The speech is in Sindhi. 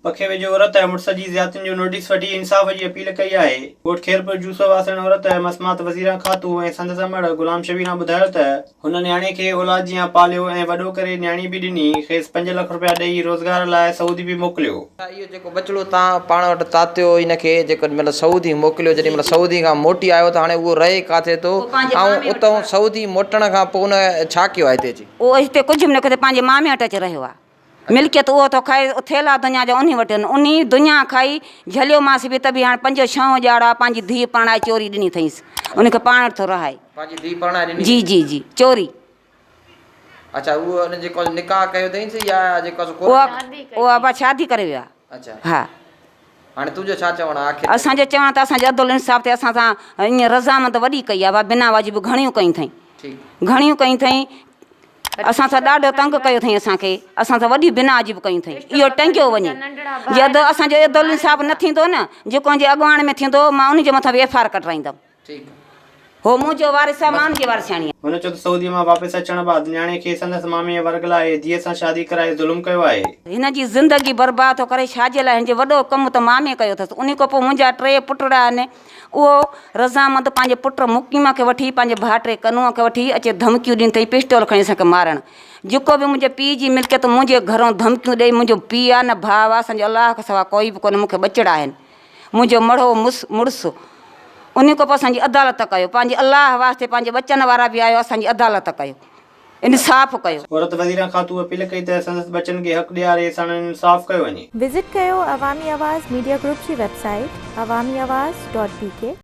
پکي ويجهو عورت مڙس جي زيادتين جو نوٽيس وٺي انصاف جي اپيل ڪئي آهي. ڳوٺ خيرپور جوسو واسڻ عورت مسمات وزيران خاتون ۽ سندس امڙ غلام شبيران ٻڌايو ته هن نياڻي کي اولاد جيان پاليو ۽ وڏو ڪري نياڻي به ڏني، کيس پنج لک رپيا ڏئي روزگار لاء سعودي به موڪليو. اهو جيڪو ٻچڙو تان پاڻ وٽ تاتيو ان کي جيڪو مطلب سعودي موڪليو جيڏي مهل سعودي کان موٽي آيو ته هاڻي اهو رهي ڪاٿي ٿو ۽ اتئون سعودي موٽڻ کان پوء ان ڇا ڪيو آهي هتي اچي؟ اهو هتي ڪجهه به نه ڪيو پنهنجي مامي وٽ اچي رهيو آهي. ملڪيت اهو ٿو کائي، ٿيلها دنيا جا انهي وٽ آهن. انهي دنيا کائي جهليومانس به ته به هاڻ پنجون ڇهون ڄاڙا پنهنجي ڌيء پرڻائي چوري ڏني اٿئينس. ان کي پاڻ وٽ ٿو رهائي. پنهنجي ڌيء پرڻائي ڏني جي جي جي چوري. اڇا اهو ان جيڪو نڪاح ڪيو اٿئينس يا جيڪو سو اها اها ابا شادي ڪري ويو آهي. اڇا. ها. هاڻي تنهنجو ڇا چوڻ آهي آخر ۾؟ اسان جو چوڻ ته اسان جو عدل انصاف ٿئي اسان سان ائين رضامند وڏي ڪئي آهي ابا بنا واجب گهڻيون ڪيون اٿئين. ٺيڪ. گهڻيون ڪيون اٿئين. اسان سان ڏاڍو تنگ ڪيو اٿئين اسان کي اسان سان وڏيون بنا عجيب ڪيون اٿئين اهو ٽنگيو وڃي جي ادو اسان جو عدل انصاف نه ٿيندو نه جيڪو ان جي اڳواڻ ۾ ٿيندو مان ان جي مٿان به ايف آر ڪڍرائيندم هو منهنجو وارث آهي مان ان جي وارثياڻي آهيان. هن چيو ته سعودي مان واپس اچڻ بعد نياڻي کي سندس ماميء ورغلائي ڌيء سان شادي ڪرائي ظلم ڪيو آهي. هن جي زندگي برباد ٿو ڪري ڇا جي لاء هن جي وڏو ڪم ته مامي ڪيو اٿس انهي کان پوء منهنجا ٽي پٽڙا آهن اهو رضامند پنهنجي پٽ مقيم کي وٺي پنهنجي ڀائٽي ڪنوء کي وٺي اچي ڌمڪيون ڏين اٿئي پسٽول کڻي اسان کي مارڻ جيڪو به منهنجي پيء جي ملڪيت منهنجي گهرون ڌمڪيون ڏئي منهنجو پيء آ نه ڀاء آ اسان جو الله کان سوا ڪوئي به ڪونهي مون کي ٻچڙا آهن منهنجو مڙهو مس مڙس انهي کان پوء اسان جي عدالت ڪيو پنهنجي الله واسطي پنهنجي ٻچن وارا به آهيو اسان جي عدالت ڪيو انصاف ڪيو. عورت وزيران خاتون اپيل ڪئي ته سندس ٻچن کي حق ڏياري ساڻن انصاف ڪيو وڃي. وزٽ ڪيو عوامي آواز ميڊيا گروپ جي website Awami Awaz dot B K.